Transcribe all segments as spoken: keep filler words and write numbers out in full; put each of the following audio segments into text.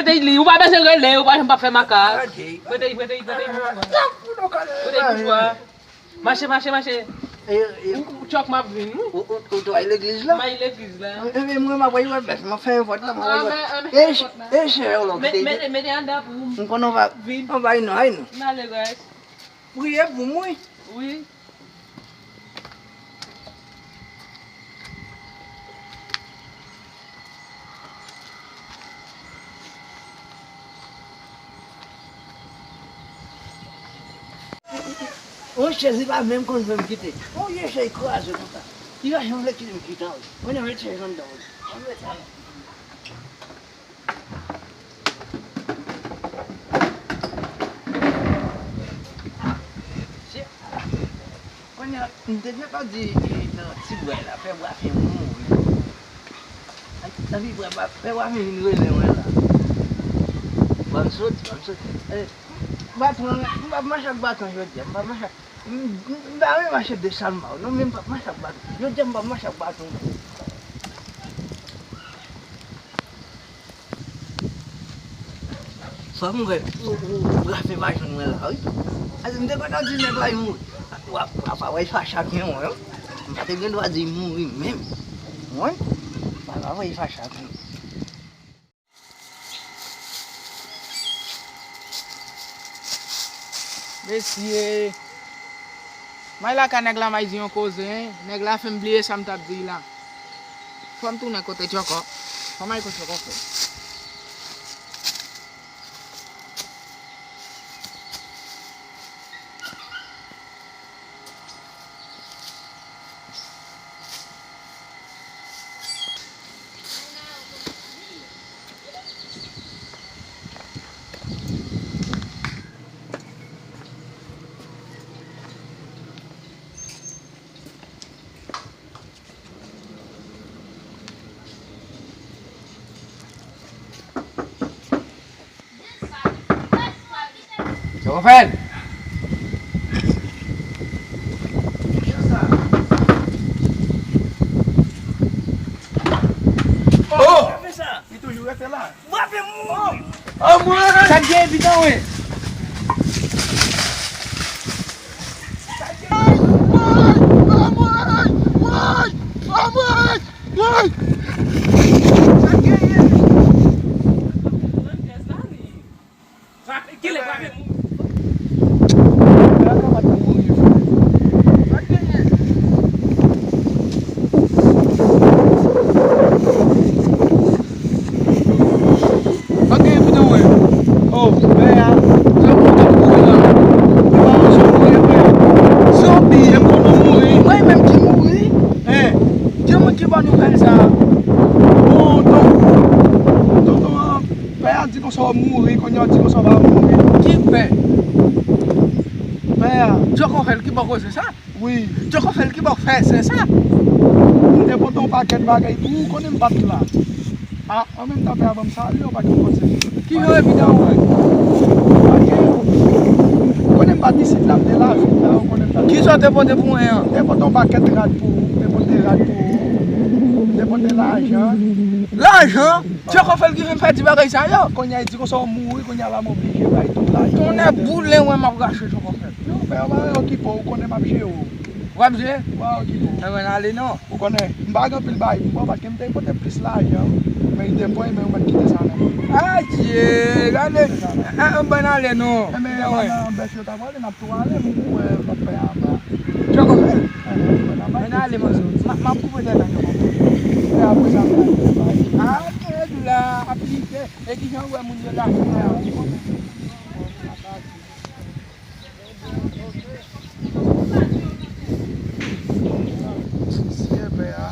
Prete li, ou pa bezwen rele, ou pa janm p ap fè makak. Prete li, prete li, prete li, bouchwa. Prete li, bouchwa. Mache, mache, mache. Ou, ou tchòk m ap vin, wi. Ou, ou, ou t al legliz la? M al legliz la. Ebyen, mwen, m ap al wè bèf, m ap fè yon vòt la, m ap al wè. E, e, chè, ou lòk te. Mete, mete anndan pou m. M konnen w va, vin. Ou va, non, ay, non. M ale, guys. Priye pou mwen. Wi. Yon chèz li pa menm konn fè m kite. Yon vye chèz kraze konsa. Li pa janm vle kite m kite anyen. Mwen, mete chèz anndan. Mwen mete. Mwen mete. M te gentan di, di nan ti bway la, fè bwa fen mouri. Epi bwa, bwa, fè bwa fen vin rele mwen la. Ban m soti, ban m soti. Eh, baton, m p ap mache ak baton jodi a, m p ap mache ak, m, m, m pa renmen mache de salmaw, non, men m p ap mache ak baton. Jodi a, m p ap mache ak baton. Fò m wè, ou, ou, ou ka fè pa jwenn mwen la, wi. Ase m te kontan di nèg la, wi, mouri. W ap, w ap, w ap fache ak mwen, wi. M pa te gen dwa di mouri menm. Wi. W ap, w ap fache ak mwen. Mesye, m al lakay nèg la, m al di yon koze, en. Nèg la fè m bliye sa m t ap di la. Fò m tounen kote Tchòkò. Fò m al kote Tchòkò frè. Sa w fè l? Oh! Li toujou rete la. Frape mouri! Oh, mwen! Sa k gen epi tan, wi? Woy! Woy! Woy! Woy! Woy! Sa k genyen? Frape, kilè frape moun? Sa k genyen? Ok, epi nou wè. Oh, pè a. Sa pou te mouri la. Pè a, sa mouri, pè a. Zonbi. E konnen mouri. Mwen menm ki mouri. Hein? Di mwen ki bon nouvèl sa. Bon, tonton, tonton an, pè a di konsa w mouri, kounye a w di konsa w pa mouri. Ki pè? Pè a. Djòkò fè l ki bon koze sa? Wi. Djòkò fè l ki bon fè se sa? M te pote yon pakèt bagay pou ou, konnen m pa t la. A, an menm tan, pè a ban m salye w, pa gen pwoblèm. Ki jan evidan w wè? Pa gen. Konnen m pa t isit la, m te lavil la, ou konnen m t ap. Ki sa w te pote pou mwen an? M te pote yon pakèt rad pou ou, m te pote rad pou ou, m te pote lajan. Lajan? Djòkò fè l ki vin fè ti bagay sa yo? Kounye a, li di konsa w mouri, kounye a la m oblije bay tout lajan. Tonnè boule, wè m ap rache Djòkò fè l. Non, pè a, pa okipe w, ou konnen m ap jere w. W ap jwe? W ap okipe w. Enben, n ale non. Ou konnen, m pa gen anpil bagay pou m pran, paske m te pote plis lajan, men li te pran, men ou mèt kite sa nan men m. Adye, gade. Enben, n ale non. Enben, nan bèf yo ta prale, n ap tou ale, m wè lòt pè a anba. Djòkò fè. Enben, anba. Ann ale, manzè. M a, m ap koupe tèt la, Djòkò. E apre sa, m pral fè bagay. Ake la, aplike. E kijan w wè moun yo la? Mesye, pè a.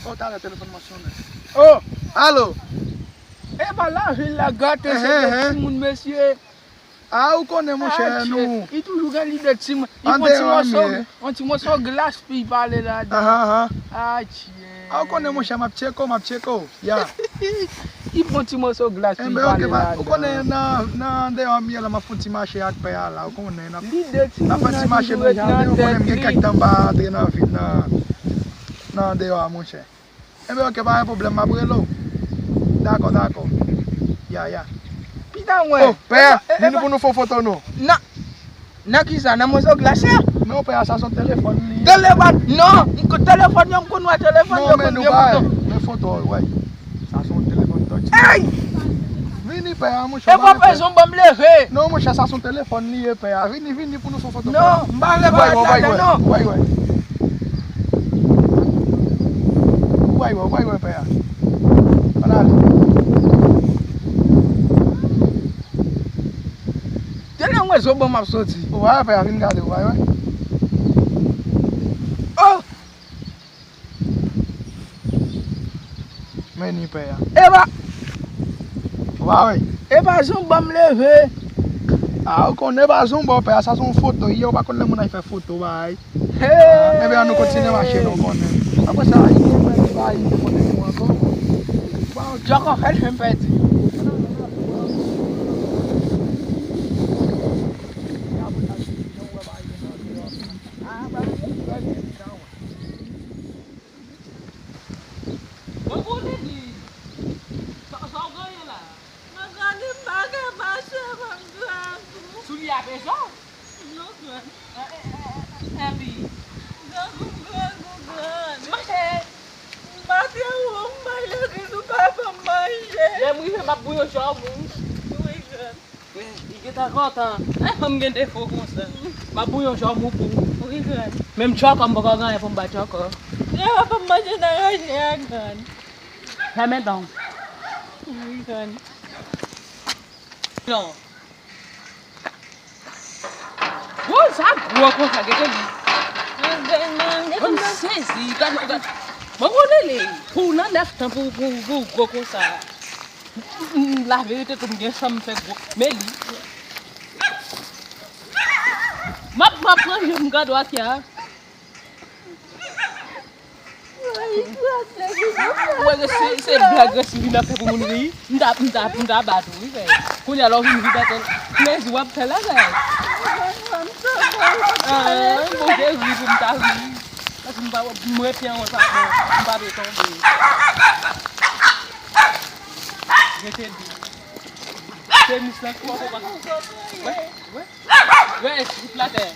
Oh, talè telefòn mwen sonnen. Oh, alo. E pa lavil la gate, se de timoun, mesye. A, ou konnen, monchè, nou. Li toujou gen lide timoun. Li pran ti mòso, yon ti mòso glas pou li pale ladan. Adye. A, ou konnen, monchè, m ap tcheke w, m ap tcheke w. Ya. Li pran ti mòso glas pou li pale ladan. Ou konnen nan, nan andeyò m ye la, m ap fè yon ti mache ak pè a la, ou konnen, n ap, n ap fè ti mache nan jaden, ou konnen m gen kèk tan m pa antre nan vil nan, nan andeyò a, monchè. Enben, ok, pa gen pwoblèm, m ap rele w. Dakò, dakò. Ya, ya. Pita mwen. Oh, pè a, vini pou nou fè yon foto, non. Nan, nan kisa? Nan mòso glas la? Non, pè a, sa se yon telefòn li ye. Telefòn? Non, m ko-, telefòn yo, m konn wè telefòn yo konn gen foto. Men foto, wè. Sa se yon telefòn touch. Ey! Vini, pè a, monchè. E pa bezwen ban m leve. Non, monchè, sa se yon telefòn li ye, pè a. Vini, vini pou nou fè yon foto, pè a. Non, m pa vle parèt ladan, non. Ou pa wè, ou pa wè, pè a. Ann ale. Telè mwen zo bon m ap soti. Ou pa wè, pè a, vin gade, ou pa wè. Oh! Men ni pè a. Epa. Ou pa wè? Epa, jan ban m leve. Ah, ou konnen pa se yon bòpè, sa se yon foto, ye, ou pa konn lè moun ay fè foto, bay. Hey! Enben, an nou kontinye mache, nou konnen. Apre sa, li gen mwen ki pa li te konnen nou ankò. Jòkò fè l fè m pèdi. Bon, bon, Lili. Sa, sa w genyen la? Mwen gade m pa ka mache, fò m grangou. Soulye a peze w? Non, grann. Epi? Grangou, grangou, grann. Mache. M pa te ou, m bay legliz ou pa ban m manje. Lè m rive, m ap bouyon janm ou. Wi, grann. Wi, li gentan kontan. Ay, fanm gen defo konsa. M ap bouyon janm ou pou ou. Wi, grann. Menm tchòkò m poko gen anyen pou m ba tchòkò. Lè w ap ban m manje nan ranje a, grann. Fèmen dan w. Wi, grann. Non. Gwo, sa gwo konsa, gete li. Mwen sezi, gade, gade. Mwen konnen li. Pou nan nèf tan, pou, pou, pou gwo konsa. Mm, laverite, tou m gen san m fè gwo. Men li. M ap, m ap manje, m gade w atè a. Wè, se, se blag Grace vin ap fè pou moun ri. M ta, m ta, m ta bat ou, wi, frè. Kounye a, lè w vin ri, batèl. Plezi w ap fè la, frè. Ah, bon, se ri pou m ta ri. Paske m pa, mwen pye an wè pa bon. M pa vle tonbe. Rete di. Tenis lan twò, papa. Wè, wè. Rès, fout l atè.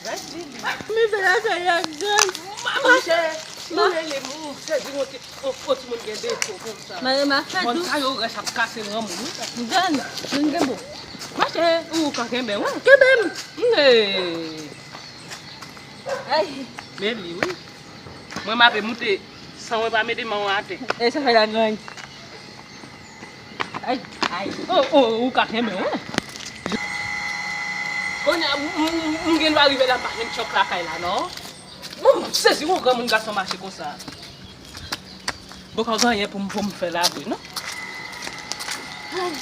Rès, Lili. Mi fè afè y ak John. Monchè, si w rele moun, sèvi yon ti, yon fo timoun gen defo konsa. Mwen renmen afè dous. Moun sa yo rès ap kase ranm ou, wi. John, John gen bon. Monchè, ou ka kenbe, wi. Kenbe m. Ay. Men li, wi. Mwen m ape moute san mwen pa mete men w atè. E sa fè la grandi. Ay, ay. Oh, oh, ou ka kenbe, wi. Kounye a, m, m, m, m gen dwa rive la, m pa jwenn tchòk lakay la, non. Bon, m sezi, yon granmoun gason mache konsa. Bon, ka gen anyen pou m, pou m fè la vre, non? Ay.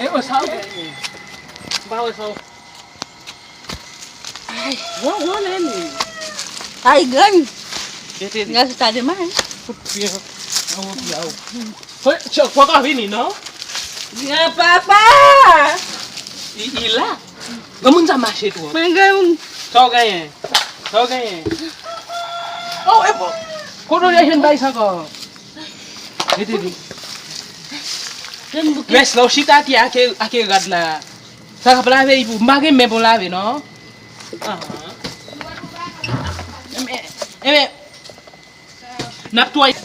E, oh, sa w genyen? M pa wè sa w. Ay, gwo, gwo, Lili. Ay, grann. Gete li. Gras ta demen. Fout pye. An wou pye a ou. Fò, tchòk, poko vini, non? Granpapa! Li, li la. Granmoun sa mache twòp. Mwen granmoun. Sa w genyen? Sa w genyen? Oh, e bon. Kote w ye jwenn bagay sa ankò? Gete li. Rès la, w chita atè a ke, a ke rad la. Sa k ap lave, pou m pa gen men pou lave, non. Ahan. Enben, enben, n ap tway,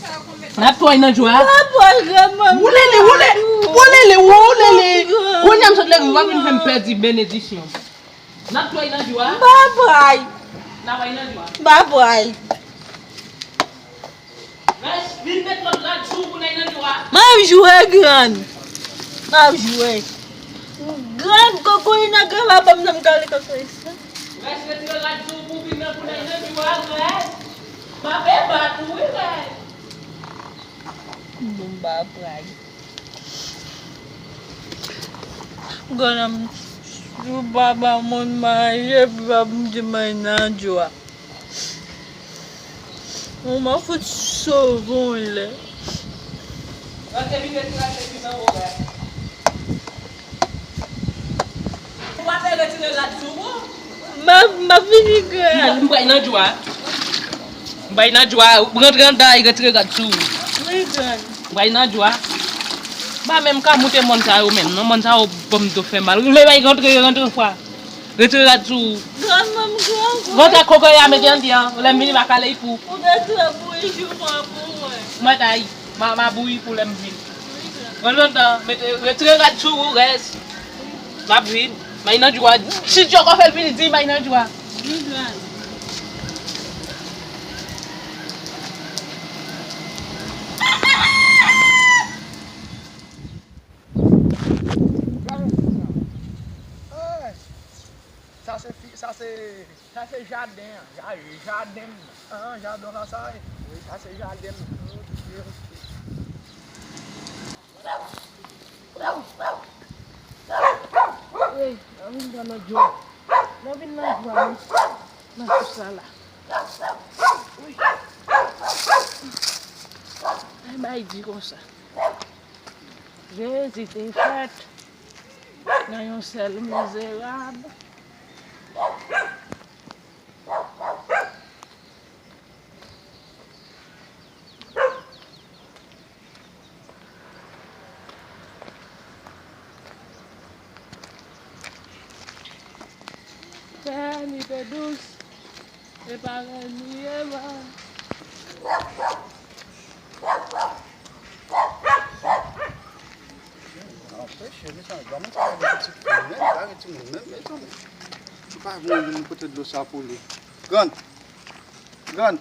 n ap tway nan djwa. Papa, granmanm. Woule li, woule, woule li, woule li. Kounye a m sot legliz, w ap vin fè m pèdi benedisyon. N ap tway nan djwa. M pa pray. N ap tway nan djwa. M pa pray. Rès, vin met lòt rad sou ou pou n al nan djwa. M ap jwe, grann. M ap jwe. Grann, kokoye nan grann pa ban m nan m kale kokoye sa. Rès, retire rad sou ou pou vin nan pou n al nan djwa, Rès. M ape bat ou, wi, Rès. Bon, m pa pray. Grann, si w pa ba moun manje, epi w ap di m al nan djwa. Ou m ap fout sove w lè. Rantre vin retire rad sou ou nan ou, Rès. Ou pa fè retire rad sou ou? M ap, m ap vini, grann. M pral nan djwa. M pral nan djwa. Rantre anndan, retire rad sou ou. Wi, grann. M pral nan djwa. M pa menm ka moute mòn sa yo menm, non, mòn sa yo ban m do fè mal. Lè bay rantre, rantre fwa. Retire rad sou ou. Grann, m grangou. Rantre ak kokoye a, mete anndan. Lè m vini, m a kale pou. Ou te trè bouyi jou pran pou mwen. Mwen ta yi. M a, m a bouyi pou lè m vin. Rantre anndan, mete, retire rad sou ou, Rès. M ap vin. M ay nan djwa. Si Djòkò fè l vini, di m ay nan djwa. Sa se fi, sa se, sa se jaden an. Ja-, jaden m nan. Ah, jaden la sa ye. Wi, sa se jaden m nan. Ok, ok. Nan djòl. Nan vin nan djòl. Nan tout sa la. Wi. Ay, bay di konsa. Jezi te fèt nan yon sèl mizerab. Tè a ni te dous, e pa rèd li ye, man. Anpeche, mezanmi, granmoun sa pa gen pitit fi, menm pa gen timoun, menm mezanmi. Ou pa vin, vin pote dlo sa pou li. Grann, grann.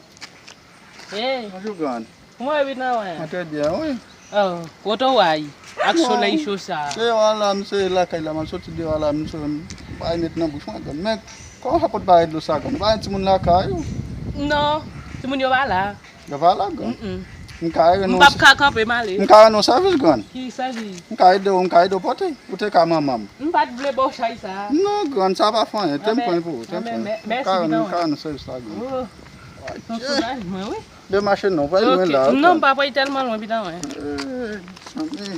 Hey. Bonjou, grann. Kòman w ye, pitit mwen? Mwen trè byen, wi. Oh, kote w ay ak solèy cho sa? Deyò a la, m se lakay la, m soti deyò a la, m soti, m bay met nan bouch mwen, grann. Men, kòman sa pot pa gen dlo sa, grann? Pa gen timoun lakay ou? Non, timoun yo pa la. Yo pa la, grann. Mm-mm. M ka rele nou. M p ap ka kanpe, m ale. M ka rele nou sèvis, grann. Ki sèvis? M ka ede w, m ka ede w pote. Ou te ka manman m. M pa t vle ba w chay sa. Non, grann, sa pa fè anyen. Te m pran pou ou, te m pran. Mèsi, pitit mwen. M ka rele nou sèvis la, grann. Oh. Son soulajman, wi. Demache non, pa lwen la. Non, m pa pral tèlman lwen, pitit mwen. Eh, zanmi.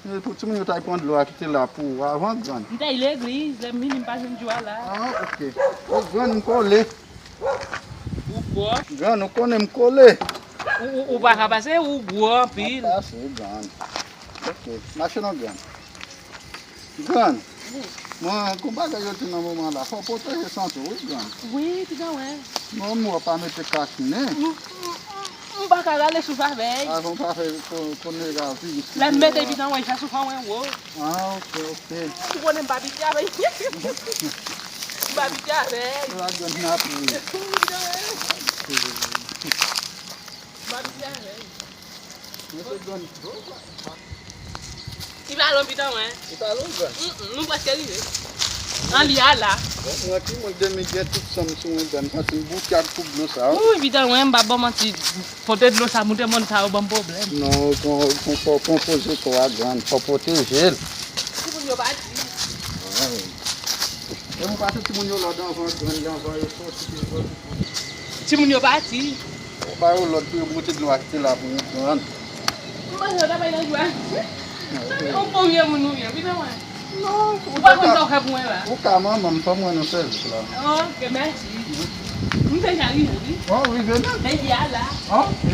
Eh, pou timoun yo t al pran dlo a ki te la pou ou avan, grann. M t al legliz, lè m vini m pa jwenn djwa la. Ah, ok. Oh, grann, m kole. Ou gwo? Grann, ou konnen m kole. Ou, ou, ou pa ka pase, ou gwo anpil. Pa pase, grann. Ok, mache non, grann. Grann, mwen, gon bagay yo di nan moman la, fò w pwoteje sante w, wi, grann. Wi, pitit mwen. Non, mwen pa mete kach nen. M, m, m, m pa ka rale souf avè l. Avan w pa fè ko-, konnen la viris ki. Lè m mete pitit mwen, jan souf an mwen wo. Ah, ok, ok. Ou konnen m pa piti avè l. M pa piti avè l. La grann n ap ri. M pa piti avè l. Mesye grann. Li pa lwen, pitit mwen. Li pa lwen, grann. Mm, mm, nou prèske rive. An li a la. Bon, mwen ki mwen demi gen tout sanm sou mwen, grann. Santi m bouke ak koup dlo sa. Wi, pitit mwen, m pa ba w manti. Pote dlo sa, moute mòn sa yo ban m pwoblèm. Non, kon, kon, fò konpoze kò a, grann. Fò pwoteje l. Timoun yo pati. Wi. E mwen pase timoun yo lòd anvan, grann, anvan yo soti, yo soti. Timoun yo pati. Ou ba yo lòd pou yo pote dlo a ki te la pou ou, grann. M panse yo ta bay nan jwa. Ou bon vye moun ou ye, pitit mwen. Non, ou pa konn sa w fè pou mwen la. Ou ka manman m, fò m rann ou sèvis la. Ok, mèsi. M deja rive, wi. Oh, rive menm? Depi a la. Ok.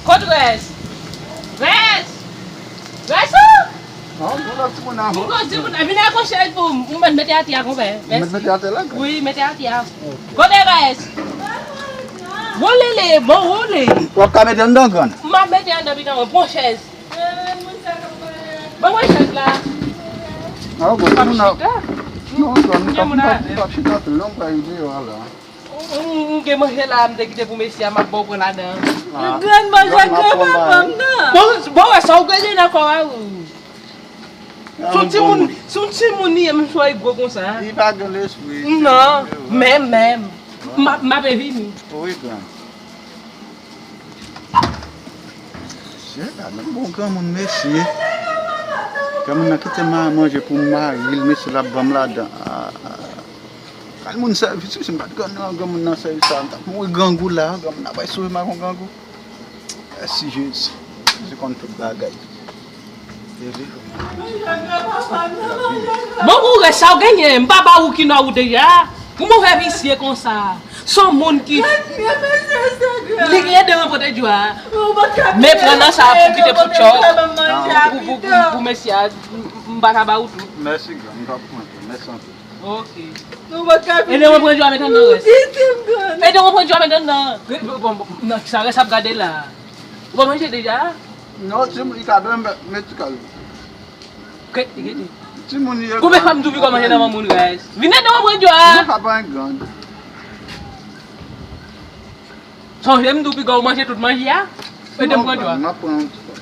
Kot Rès? Rès! Rès ou? Non, bon, lòt timoun nan. M konn timoun nan, vin ak yon chèz pou m, m mèt mete atè a, konpè. Mèt mete atè la? Wi, mete atè a. Ok. Kote Rès? Bon, Lele, bon, woule. W ap ka mete anndan, grann? M ap mete anndan, pitit mwen, pran chèz. Ban mwen chèz la. Ah, bon, timoun nan. Non, grann, m p ap chita anpil, non, m pral rive deyò a la. Ou, ou, ou gen manje la, m te kite pou mesye a, m ap ba w pran ladan. Ah. Grann manje ke papa m nan. Bon, bon, wè sa w genyen nan kò a ou. Se yon timoun, se yon timoun li ye, m sou gwo konsa. Li pa gen lespri. Non, menm, menm. M ap, m ap vini. Wi, grann. Mesye, gade yon bon granmoun, mesye. Granmoun nan kite m al manje pou m mari l, mesye, l ap ban m ladan. Ah, ah. Gade moun sèvis, si m pa t grann nan granmoun nan sèvis sa, m t ap mouri grangou la, granmoun nan bay sove m ak yon grangou. Mèsi Jezi. Jezi konn tout bagay. Bon, ou rès sa w genyen, m pa ba ou ki nò ou deja. Ou move visye konsa. Se yon moun ki. Li gen de ranpòte djwa. Men pran nan sa pou kite pou tchòk. Pou, pou, pou, pou mesye a, m, m pa ka ba ou tout. Mèsi, grann. M p ap pran tou. Mèsi anpil. Ok. Ede mwen pran djwa met anndan rès. Ede mwen pran djwa met anndan. Bon, bon, bon, nan sa rès ap gade la. Ou pa manje deja? Non, timoun, li ka dòmi, met ti kal. Kèt, kèt. Timoun, li. Konbyen fwa m di w piga w manje nan manman w rès? Vin ede mwen pran djwa. Non, papa, yon grann. Sonje m di w piga w manje tout manje a? Ede m pran djwa. M ap pran yon ti pa.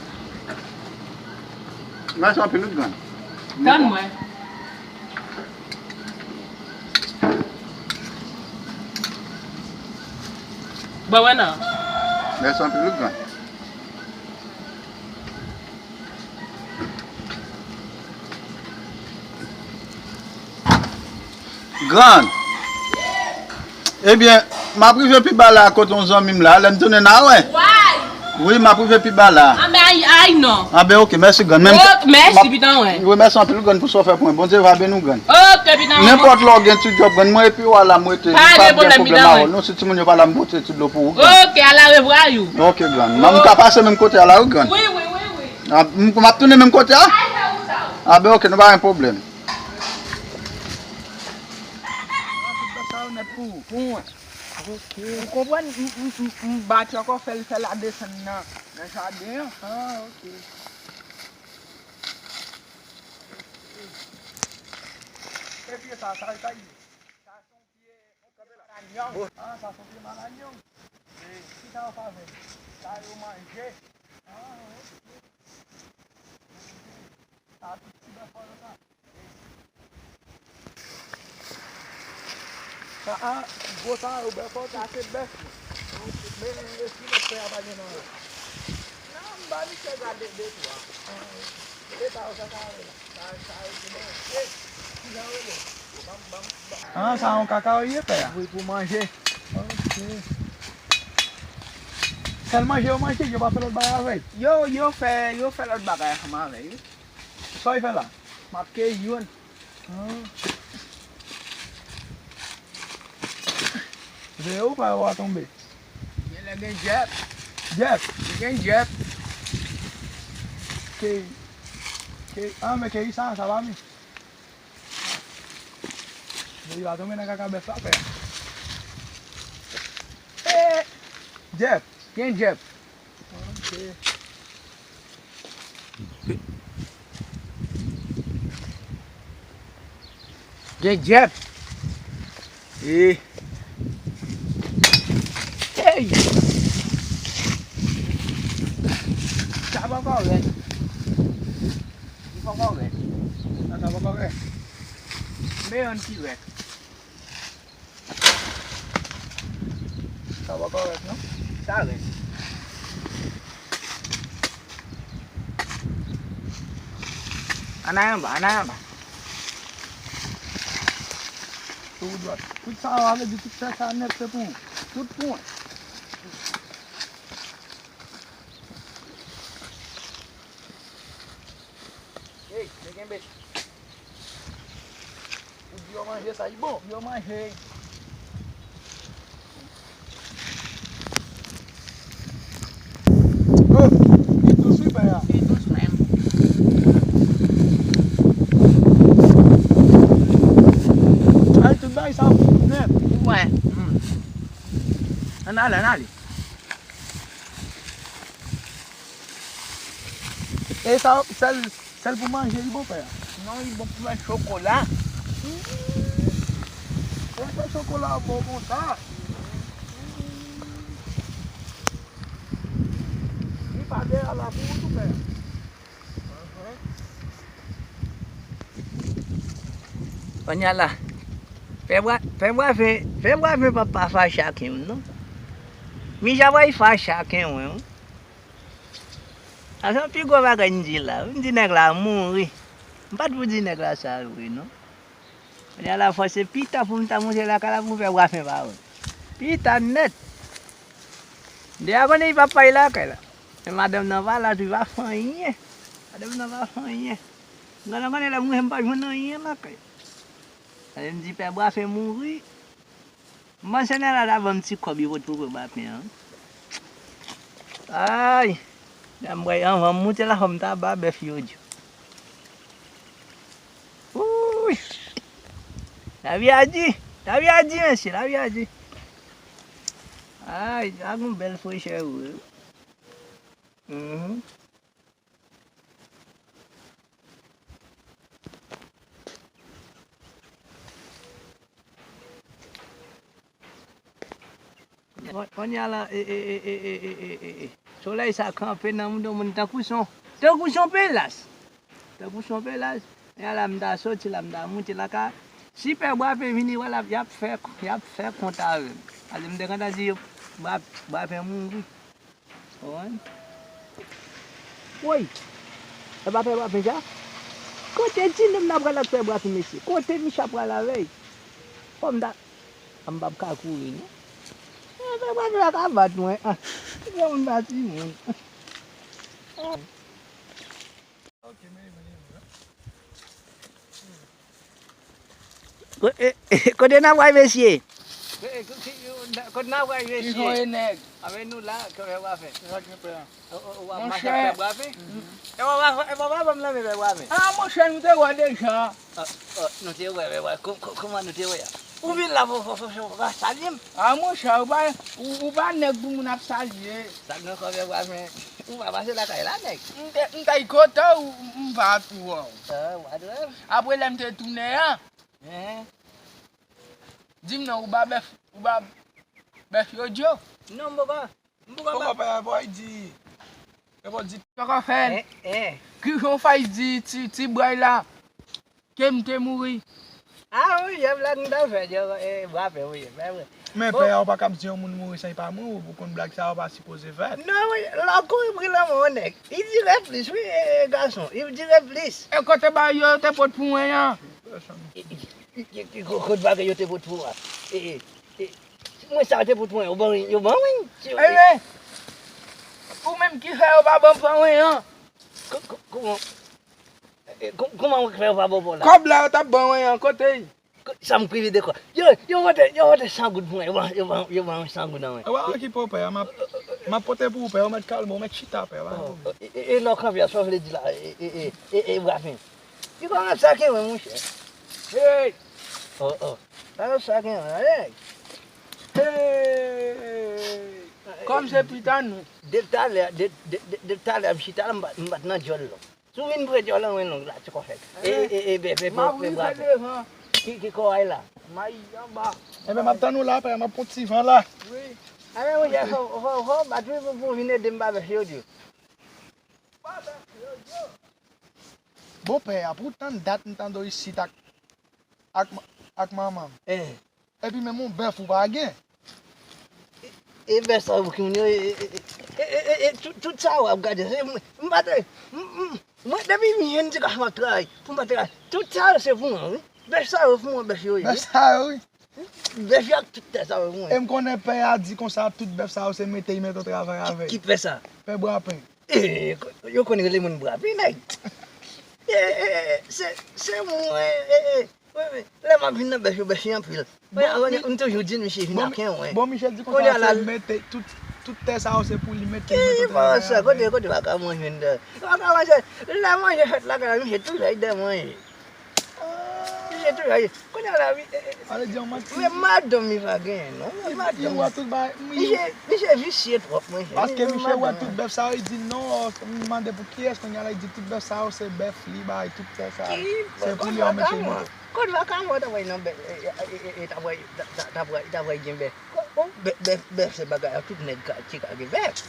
Mèsi anpil, wi, grann. Tann mwen. Bon, wè nan. Mèsi anpil, wi, grann. Grann. Ebyen, m ap rive pi ba la kote yon zanmi m la, lè m tounen n a wè. Wi, m ap rive pi ba la. Anben, ay, ay, non. Anben, oke, mèsi, grann. Mèsi, pitan, wè. Wi, mèsi anpil, grann, pou sa w fè pou mwen. Bondye va beni w, grann. Oke, pitan, wè. Nenpòt lè w gen ti djòb, grann, mwen epi w a la, m rete. M pa gen pwoblèm, pitan, wè. Non, si timoun yo pa la, m pote ti dlo pou ou, grann. Oke, alarevwa, you. Oke, grann. M ka pase menm kote a la, wi, grann. Wi, wi, wi, wi. M ap tounen menm kote a? Anben, oke, nou pa gen pwoblèm. Sa yo nèt pou ou. Pou mwen. Oke. Ou konprann, m, m, m, m bati ankò, fè l, fè l a desann nan, nan jaden an. Ah, oke. E pye sa, sa, sa ye? Sa se yon pye, yon pye malanyòm. Ah, sa se yon pye malanyòm. Ki sa yo fè avè l? Sa yo manje. Ah, oke. Sa tout ti bèf yo sa. Sa a, gwo sa yo bèf yo, sa se bèf yo. Men, men si lòt fè a pa gen nan yo. Non, m ba misye gade de twa. E sa yo sa sa yo la. Sa, sa yo pou manje. Ki jan yo rele? Ban m, ban m, ban m. Ah, sa yon kaka yo ye, pè a? Wi, pou manje. Oke. Sèl manje yo manje, yo pa fè lòt bagay avè l? Yo, yo fè, yo fè lòt bagay ansanm avè l, wi. Sa w fè la? M ap keyi youn. Ah. Veye w pa yo a tonbe. Genlè gen djèp. Djèp? Gen djèp. Keyi. Keyi. Ah, men keyi sa, sa pa mi. Veye w a tonbe nan kaka bèf la, pè. Eh! Djèp. Gen djèp. Ok. Gen djèp. E. Hey! Sa poko rèd. Li poko rèd. Sa, sa poko rèd. Men yon ti rèd. Sa pa kòrèk, non? Sa rèd. Ann al anba, ann al anba. Tou dwat. Tout sa a vle di tout tè sa nèt se pou ou. Tout pwen. Ey, men kenbe. Ou di yo manje sa, li bon? Yo manje. Oh, li dous wi, pè a. Li dous menm. Ay, tout bagay sa fou nèt. Ou wè. Hmm. Ann ale, ann ale. E sa, sèl, sèl pou manje, li bon, pè a? Non, li bon pou fè chokola. Ou fè chokola bon konsa? Li pa de a la pou ou tou, pè a? Kounye a la, fè bwa, fè bwa fen, fè bwa fen papa fache ak yon, non. Mija pral fache ak yon, wi. Sa se yon pi gwo bagay m di la. M di nèg la mouri. M pa t pou di nèg la sa vre, non. Kounye a la, fò se pita pou m ta monte lakay la pou m fè bwa fen pa wè. Pita nèt. M deja konnen li pa pay lakay la. Men madanm nan pa la tou, li pa fè anyen. Madanm nan pa fè anyen. Grann nan konnen lè m rive m pa jwenn anyen lakay. Sa vle di pè bwa fen mouri. M panse nèg la ta ban m ti kòb li pot pou pè bwa fen an. Ay! Lè m wè anvan m moute la fò m ta ba bèf yo di. Wouy! Lavi a di! Lavi a di, mesye! Lavi a di! Ay, sa gon bèl frechè vre wi. Mhm. Kounye a la, e, e, e, solèy sa kanpe nan mouda moun tankou son, tankou son pelas. Tankou son pelas. Kounye a la, m ta soti la, m ta monte lakay. Si pè bwa fen vini, wè l ap, y ap fè, y ap fè kont avè m. Paske m te gentan di yo, bwa, bwa fen mouri. Konprann? Woy! E pa pè bwa fen sa? Kote ti nonm nan pral ak pè bwa fen, mesye? Kote Micha pral avè l? Fò m ta, m p ap ka kouri, non. E, fè pa vle ka bat mwen. Ah, se moun pa timoun. Ah. Ko-, e, e, kote n ap pral, mesye? Kote n ap pral, mesye? Ki kote nèg? Avèk nou la, kòman w ap fè? Sa k gen pè a? O, o, w ap mache ak pè bwafen? E w ap, e w ap ban m lanmen pè bwafen? Ah, monchè, nou te wè deja. Ah, oh, nou te wè, pè bwafen. Kò-, kò-, kòman nou te wè a? Ou vin la, fò, fò, fò, fò, pa salye m. Ah, monchè, ou pa, ou, ou pa nèg pou moun ap salye. Sa k gen kò pè bwafen? Ou pa pase lakay la, nèg. M te, m t al kote w, m pa t wè w. Ah, w pa t wè m? Apre lè m te tounen an, di m non, ou ba bèf, ou ba bèf yo dyo? Non, m poko, m poko ba. Poko fè, boy, di. E bon, di. Poko fè l. Ki jan w fè di ti, ti bway la ke m te mouri? Ah wi, yè blague m t ap fè, e, bwafen, wi, men vre. Men pè a, ou pa kab di yon moun mouri san li pa mouri, ou konn blague sa yo pa sipoze fèt. Non, wi, lè w kouri pri lanmò, nèg. Li dire plis, wi, e, e, gason, li dire plis. E kote bagay yo te pot pou mwen an? Ki, ki, ki, ki, ko-, kote bagay yo te pot pou mwen? E, e, e, mwen sa yo te pot pou mwen, yo ban, yo ban mwen. Enben, ou menm ki fè yo pa ban pou mwen an? Ko-, ko-, kòman, e, ko-, kòman mwen fè yo pa ban pou la? Kòb la yo t ap ban mwen an, kote l? Sa m prive de kò. Yo, yo pote, yo pote san goud pou mwen. Yo ban, yo ban, yo ban mwen san goud nan men. Ou pa okipe w, pè a, m ap, m ap pote pou ou, pè a, ou mèt kalme w, ou mèt chita, pè a, pa gen pwoblèm. E, e, e, lè w kanpe a, sa w vle di la, e, e, e, e, e, bwafen. Li kòmanse ak mwen, monchè. Hey! Oh, oh. Sa yo sa gen, hey! Hey! Kòm se pita nou. De talè, de, de, de, de talè, m chita la, m pa, m pa t nan djòl non. Si w vin pre djòl an, mwen long la, ti kò fèt. E, e, e, bè, bè, bè, bè, bwafen. Ki, ki kò a la? M a yi anba. Enben, m ap tann ou la, pè, m ap pran ti van la. Wi. Enben, monchè, fò, fò, fò, bat wi pou, pou vin ede m ba bèf yo dyo. Bon, pè a, pou tann dat m tande w isit ak, ak, ak manman m. Eh. Epi menm yon bèf ou pa gen. E, e bèf sa yo pou ki moun yo, e, e, tout, tout sa w ap gade, se mwen, m pa te, m, m, mwen, depi m jèn ti gason m ap travay, pou m pa travay, tout sa yo se pou mwen, wi. Bèf sa yo pou mwen, bèf yo ye, wi. Bèf sa yo, wi. Bèf yo ak tout tè sa yo pou mwen. E m konnen pè a di konsa, tout bèf sa yo se mete, li mete w travay avè l. Ki, ki pè sa? Pè Bwapen. E, yo konn rele moun Bwapen, nèg. E, e, e, se, se mwen, e, e, Wi, wi. Lè m ap vin nan bèf yo, bèf yo anpil. Wi, bon, avan, m toujou di misye vin ak mwen. Bon, misye di konsa, se mete tout, tout tè sa yo, se pou li mete, li mete tout travay avè l. Ki bon sa, kote, kote w pa ka manje, m di. W pa ka manje. Lè manje fèt lakay la, misye toujou ap ede manje. Misye toujou ap ede. Kounye a la, wi, e, e, ale di yon manti. Men madanm li pa genyen, non. Men madanm. Li wè tout bagay, misye, misye visye twòp, mwen. Paske misye wè tout bèf sa yo, li di non, m mande pou kiyès, kounye a la, li di tout bèf sa yo, se bèf li bay, tout tè sa yo. Se pou li yo mete, mete. Kot vaka mwen ta pral nan bèf, e, e, e, e, ta pral, ta, ta, ta pral, ta pral gen bèf. Bèf, bèf, bèf se bagay a tout nèg ka, ki ka gen bèf.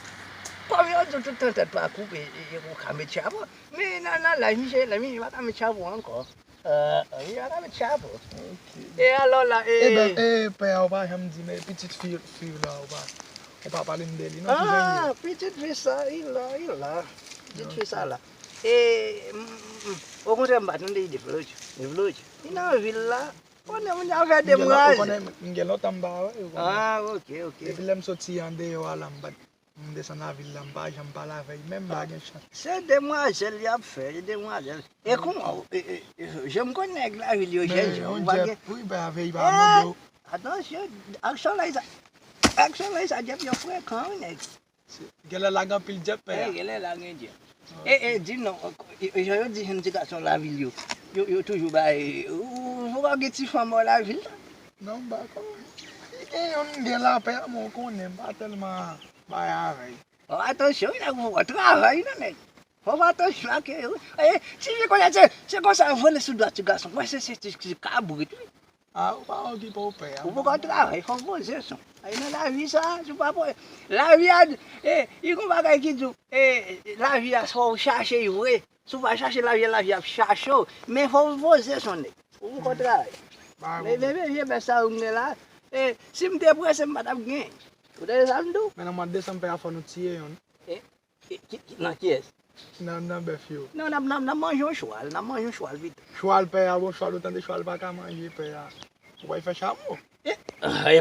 Kòm yo di w tout tan tèt pa koupe, e, e, ou ka met chapo. Men nan, nan laj misye, laj misye pa ka met chapo ankò. E, misye pa ka met chapo. Ok. E alò la, e. Eben, e, pè a, ou pa janm di, men pitit fi, fi w la, ou pa, ou pa pale m de li, non, ki jan l ye? Ah, pitit fi sa, li la, li la. Pitit fi sa la. E, m, m, m, okontrè, m pa tande li de Florida. De Florida. Li nan vil la. Konnen moun yo fè demwazèl. Ou konnen, m gen lontan m pa wè, ou konnen. Ah, ok, ok. Depi lè m soti andeyò a la, m pa t, m desann lavil la, m pa janm pale avè l, menm m pa gen chans. Se demwazèl y ap fè, e demwazèl. E kouman, e, e, e, jan m konn nèg lavil yo, jèn jan, ou pa gen. Wi, pa avè l, pa mande w. Atansyon, ak solèy sa, ak solèy sa, djèp yo frekan, wi, nèg. Genlè la gen anpil djèp, pè a. Wi, genlè la gen djèp. E, e, di non, e, e, jan yo di jèn ti gason lavil yo, yo, yo toujou bay, ou, ou pa gen ti fanm bò lavil la? Non, m pa konnen. Gen youn m gen la, pè a, men ou konnen, m pa tèlman bay avè l. O, atansyon, wi, nèg, ou fò travay, non, nèg. Fò w fè atansyon ak yo, wi. E, ti fi kounye a, se, se konsa yo vole sou dwa ti gason. Mwen, se, se ti, ti kabrit, wi. Ah, ou pa okipe w pè a. Ou poko travay, fò w poze son. Ay, nan lavi sa, si w pa poze. Lavi a, e, li gon bagay ki di w, e, lavi a, fò w chache l vre. Si w pa chache lavi a, lavi a ap chache w. Men fò w poze son nèg. Ou poko travay. Men, men, men, vye bèf sa yo m gen la. E, si m te prese, m pa t ap gen. Ou tande sa m di w? Men nan mwa desanm, pè a, fò nou tiye youn. E, Ki, ki, ki, nan kiyès? Nan, nan bèf yo. Non, n ap, n ap, n ap manje yon chwal, n ap manje yon chwal pito. Chwal pè a, bon, chwal, ou tande chwal pa ka manje pè a. Ou pral fè chamo. E, e,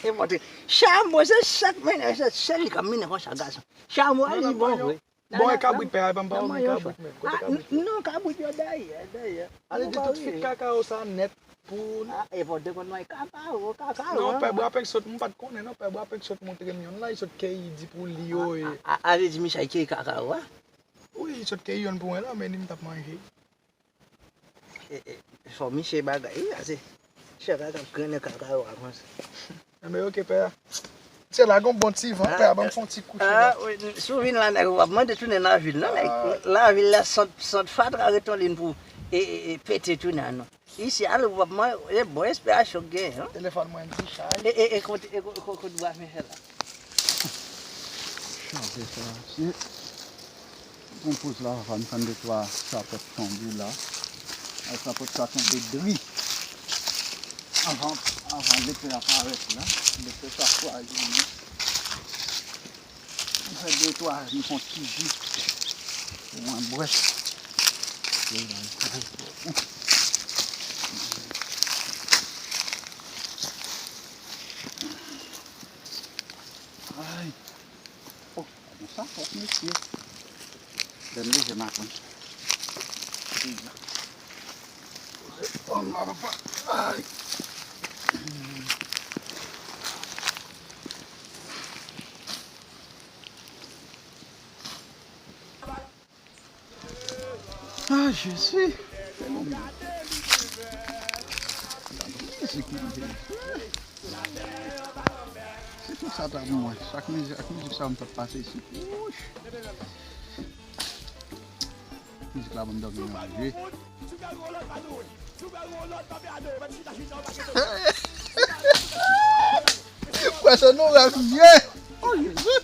e, montre. Chamo, se sa k mennen, se sèl li k ap mennen konsa, gason. Chamo a li bon vre. Bon, e kabrit pè a, e pa m pa wè kabrit, men kote kabrit yo? Non, kabrit yo dèyè, dèyè. Ale di tout fik kakao sa nèt pou. Ah, e bon, de konn mwen kakao, kakao. Non, pè Bwa Pèk sot, m pa t konnen non, pè Bwa Pèk sot montre m yonn la, li sot keyi, di pou li yo e. Ale di Michel keyi kakao a. Wi, li sot keyi yonn pou mwen la, men li m t ap manje. E, e, fò misye bagay, wi, ase. Chè la t ap grennen kakao a konsa. Enben, oke, pè a. Se la gon bon ti van, pè a, ban m fè yon ti kouche la. Ah, wi, si w vin la, nèg, w ap mande tounen lavil, non, nèg. Lavil la sant, sant fatra ret yon liy pou, e, e, e, pete tounen an, non. Isi a, w ap mande, e, bon, espè a chòk gen, non. Telefòn mwen di chay. E, e, e, kote, e, ko-, ko-, kote bwa fè la? Chaje sa, se. Pran poz la, va m tann de twa chapòt tonbe la. Ay, chapòt sa tonbe dri. Avan, avan lepè a parèt la, lepè sa fwaji, men. M fè de twa, m fè yon ti ji pou mwen bwè. Ay. Oh, gade sa, pòt mesye. Lè m leve maten. Oh, ma papa. Ay. Ah, Jezi. Fè bon Bondye. Mizik mwen te. Se pou sa ta pou mwen. Chak mizik, ak mizik sa m t ap pase isit. Wouch. Mizik la ban m dòmi nan je. Kwè se nou rèv ye. Oh, Jezi.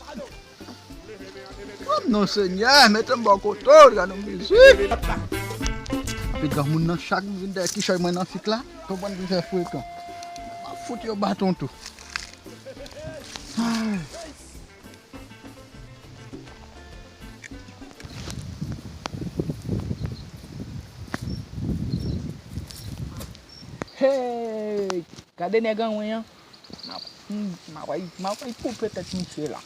Oh, non, Senyè, mete m bò kote w, gade yon mizik. Epi granmoun nan, chak m vin dèyè kichòy mwen nan fik la, konprann ki fè frekan. M ap fout yo baton tou. Ay. Hey! Gade nèg anwen an. M ap, m, m ap, m ap koupe tèt misye la.